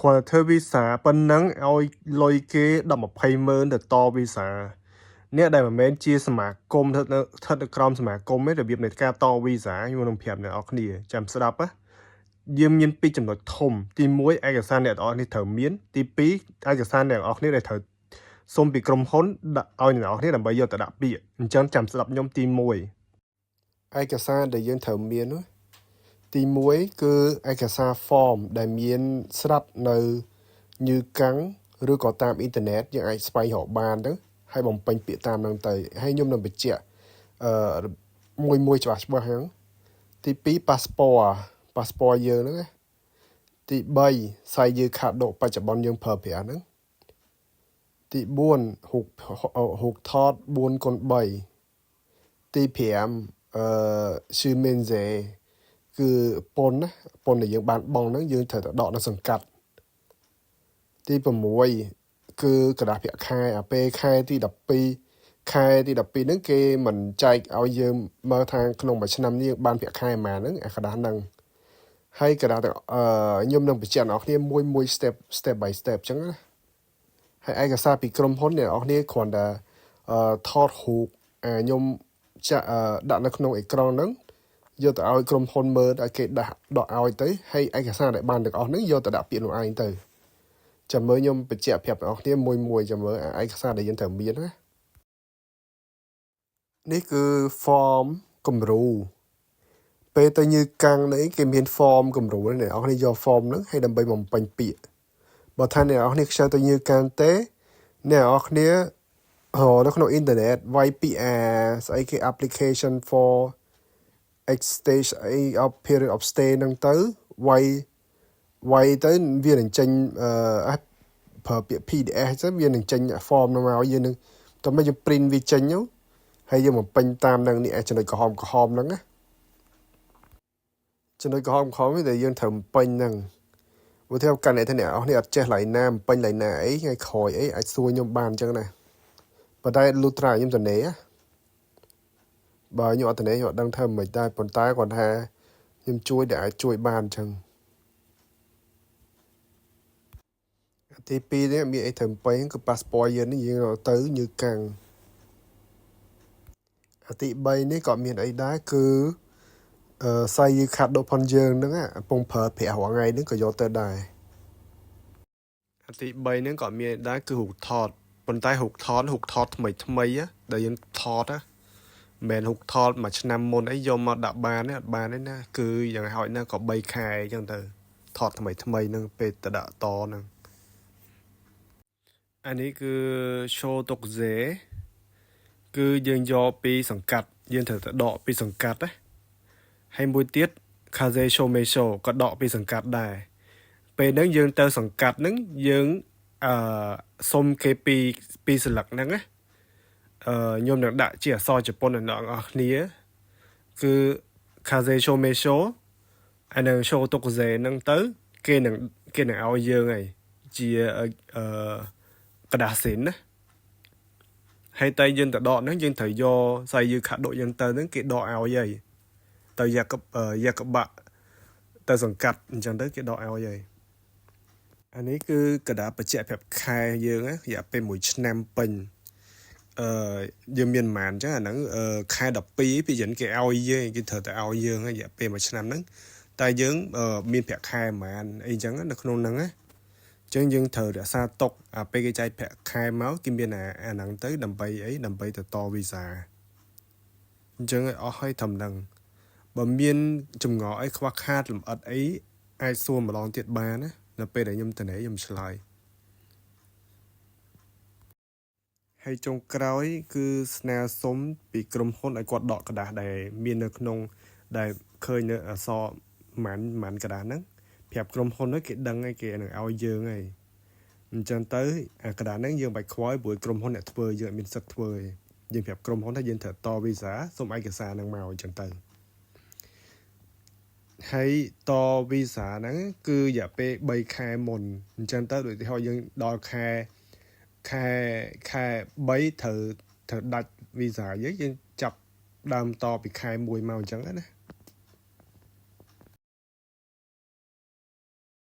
គ្រាន់តែធ្វើវីសាប៉ុណ្ណឹងឲ្យលុយគេ10 20ម៉ឺនទៅតវីសាអ្នកដែលមិនមែនជាសមាគមស្ថិតនៅស្ថិតនៅក្រោមសមាគមទេរបៀបនៃការតវីសាខ្ញុំនឹងប្រាប់អ្នកនរគ្នាចាំស្ដាប់ណាយើងមានពីរចំណុចធំទី1ឯកសារអ្នកទាំងអស់គ្នាត្រូវមានទី2ឯកសារអ្នកទាំងអស់គ្នាដែលត្រូវសុំពីក្រុមហ៊ុនដាក់ឲ្យអ្នកទាំងអស់គ្នាដើម្បីយកទៅដាក់ពាក្យអញ្ចឹងចាំស្ដាប់ខ្ញុំទី1ឯកសារដែលយើងត្រូវមាននោះទី1គឺឯកសារ form ដែលមានស្រាប់នៅញឺកាំងឬក៏តាមអ៊ីនធឺណិតយើងអាចស្វែងរកបានទៅហើយបំពេញពាក្យតាមហ្នឹងទៅហើយខ្ញុំនឹងបញ្ជាក់អឺមួយមួយច្បាស់ច្បាស់ហ្នឹងទី2 passport passport យើងហ្នឹងណាទី3在留カードបច្ចុប្បន្នយើងប្រើប្រាស់ហ្នឹងទី4រូបរូបថត4គុណ3ទី5អឺ州民税គឺពន្ធណាពន្ធដែលយើងបានបង់ហ្នឹងយើងត្រូវតែដកនៅសង្កាត់ទី6គឺក្រដាសប្រាក់ខែអាពេលខែទី12ខែទី12ហ្នឹងគេមិនចែកឲ្យយើងមើលថាក្នុងមួយឆ្នាំនេះបានប្រាក់ខែប៉ុន្មានហ្នឹងអាក្រដាសហ្នឹងហើយក្រដាសទាំងអឺខ្ញុំនឹងបញ្ជាក់អ្នកនរគ្នាមួយមួយ step step by step អញ្ចឹងណាហើយឯកសារពីក្រុមហ៊ុនអ្នកនរគ្នាគ្រាន់តែអឺថតរូបអាខ្ញុំចាក់ដាក់នៅក្នុងអេក្រង់ហ្នឹងយកទៅឲ្យក្រុមហ៊ុនមើលឲ្យគេដាក់ដកឲ្យទៅហើយឯកសារដែលបានទាំងអស់ហ្នឹងយកទៅដាក់ពាក្យនោះឯងទៅចាំមើលខ្ញុំបញ្ជាក់ប្រាប់អ្នកនរគ្នាមួយមួយចាំមើលឯកសារដែលយើងត្រូវមានណានេះគឺ form គំរូពេលទៅញើកាំងនេះគេមាន form គំរូអ្នកនរគ្នាយក form ហ្នឹងឲ្យដើម្បីបំពេញពាក្យបើថាអ្នកនរគ្នាខ្ជិលទៅញើកាំងទេអ្នកនរគ្នារកនៅក្នុងអ៊ីនធឺណិតវាយពាក្យអាស្អីគេ application for extension of period of stay ហ្នឹងទៅវាយវាយទៅវានឹងចេញអឺប្រើពាក្យ PDF ទៅវានឹងចេញ form ហ្នឹងមកយើងនឹងតោះមកយើង print វាចេញទៅហើយយើងបំពេញតាមនឹងនេះចំណុចក្រហមក្រហមហ្នឹងណាចំណុចក្រហមក្រហមនេះដែលយើងត្រូវបំពេញហ្នឹងឧទាហរណ៍កាន់តែអ្នកនរគ្នាអត់ចេះឡៃណាបំពេញឡៃណាអីថ្ងៃក្រោយអីអាចសួរខ្ញុំបានអញ្ចឹងណាប៉ុន្តែលុះត្រាខ្ញុំតនេបើខ្ញុំអត់តនេខ្ញុំអត់ដឹងធ្វើមិនដែរប៉ុន្តែគាត់ថាខ្ញុំជួយដែលអាចជួយបានអញ្ចឹងទី2នេះមានអីត្រូវបំពេញគឺប៉ាសពតយើងនេះយើងទៅញើកាំងទី3នេះក៏មានអីដែរគឺអឺ在留カードផនយើងហ្នឹងកំពុងប្រើប្រាស់រាល់ថ្ងៃហ្នឹងក៏យកទៅដែរទី3ហ្នឹងក៏មានដែរគឺរូបថតប៉ុន្តែរូបថតរូបថតថ្មីថ្មីដែលយើងថតណាមិនមែនរូបថតមួយឆ្នាំមុនអីយកមកដាក់បានទេអត់បានទេណាគឺយ៉ាងហោចណាស់ក៏3ខែអញ្ចឹងទៅថតថ្មីថ្មីហ្នឹងពេលទៅដាក់តហ្នឹងអានេះគឺ所得税គឺយើងយកពីសង្កាត់យើងត្រូវទៅដកពីសង្កាត់ណាហើយមួយទៀត課税証明書ក៏ដកពីសង្កាត់ដែរពេលហ្នឹងយើងទៅសង្កាត់ហ្នឹងយើងអឺសុំគេពីពីស្លឹកហ្នឹងណាអឺខ្ញុំនឹងដាក់ជាអក្សរជប៉ុនដល់អ្នកនរគ្នាគឺ課税証明書អានឹង所得税ហ្នឹងទៅគេនឹងគេនឹងឲ្យយើងហើយជាអឺក្រដាសសិនណាហើយតែយើងទៅដកហ្នឹងយើងត្រូវយក在留カードយើងទៅហ្នឹងគេដកឲ្យហើយទៅយកយកបាក់ទៅសង្កាត់អញ្ចឹងទៅគេដកឲ្យហើយអានេះគឺក្រដាសបញ្ជាក់ប្រាប់ខែយើងរយៈពេល1ឆ្នាំពេញអឺយើងមានប្រហែលអញ្ចឹងអាហ្នឹងខែ12ពីយិនគេឲ្យយើងគេត្រូវតែឲ្យយើងរយៈពេល1ឆ្នាំហ្នឹងតែយើងមានប្រាក់ខែប្រហែលអីចឹងនៅក្នុងហ្នឹងណាចឹងយើងត្រូវរក្សាទុកអាពេលគេចែកប្រាក់ខែមកគេមានអាអាហ្នឹងទៅដើម្បីអីដើម្បីទៅតវីសាអញ្ចឹងឲ្យអស់ឲ្យត្រឹមហ្នឹងបើមានចម្ងល់អីខ្វះខាតលម្អិតអីអាចសួរម្ដងទៀតបានណានៅពេលដែលខ្ញុំតនេខ្ញុំឆ្លើយហើយចុងក្រោយគឺស្នើសុំពីក្រុមហ៊ុនឲ្យគាត់ដកក្រដាសដែលមាននៅក្នុងដែលឃើញនៅអក្សរម៉ាន់ម៉ាន់ក្រដាសហ្នឹងប្រាប់ក្រុមហ៊ុនហ្នឹងគេដឹងហើយគេនឹងឲ្យយើងហើយអញ្ចឹងទៅអាក្រដាសហ្នឹងយើងបាច់ខ្វល់ព្រោះក្រុមហ៊ុនអ្នកធ្វើយើងអត់មានសិទ្ធធ្វើទេយើងប្រាប់ក្រុមហ៊ុនថាយើងត្រូវតវីសាសុំឯកសារហ្នឹងមកអញ្ចឹងទៅហើយតវីសាហ្នឹងគឺរយៈពេល3ខែមុនអញ្ចឹងទៅដូចទីហោយើងដល់ខែខែខែ3ត្រូវត្រូវដាច់វីសាយើងយើងចាប់ដើមតពីខែ1មកអញ្ចឹងណា។